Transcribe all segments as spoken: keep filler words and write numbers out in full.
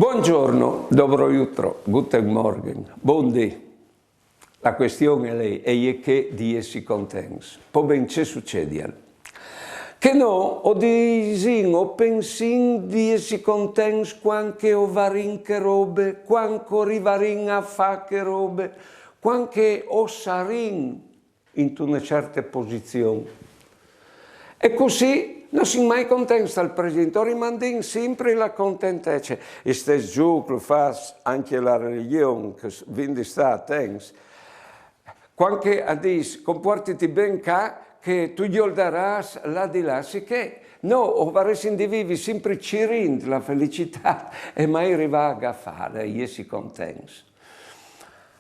Buongiorno, dobro jutro, guten Morgen, bundì. La question e je, e je chê di jessi contents. Po ben, ce sucedial? Che nô o disìn, o pensìn di jessi contents cuant che o varìn chê robe, cuant che o rivarìn a fâ chê robe, cuant che o sarìn intune certe posizion. E cussì no sin mai contents tal presint, o rimandìn simpri la contentece. Istès zûc lu fâs ancje la religion, che s-, vin di stâ atents. Cuant che a dîs: compuartiti ben ca, che tu gjoldarâs là di là, sichè nô o varessin di vivi simpri cirint la felicitât e mai rivâ a gafâle, jessi contents.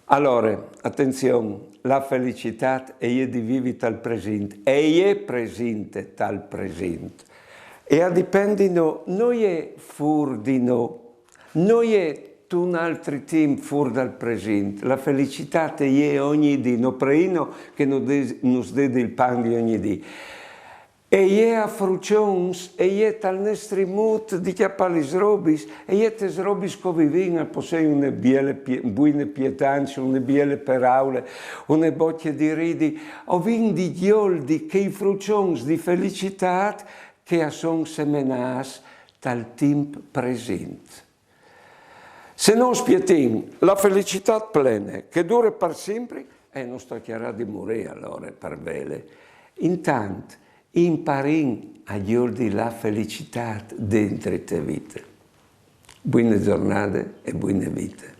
Alore, atenzion, la felicitât e je di vivi tal presint, e je presinte tal presint. E a dipend di nô, no je fûr di nô, no je intun altri timp fûr dal presint. La felicitât e je ogni dì, no preino che no de-, nus dedi il pan di ogni dì. E je a fruçons, e je tal nestri mût di cjapâ lis robis, e je tes robis che o vivìn, al pò sei une biele pie-, buine pietancie, une biele peraule, une bocje di ridi, o vin di gjoldi chei fruçons di felicitât che a son semenâts tal timp presint. Se no spietìn la felicitât plene, che e dure par simpri, e nus tocjarà di murî alore par vêle. Intant, imparìn a gjoldi la felicitât dentri te vite. Buine zornade e buine vite.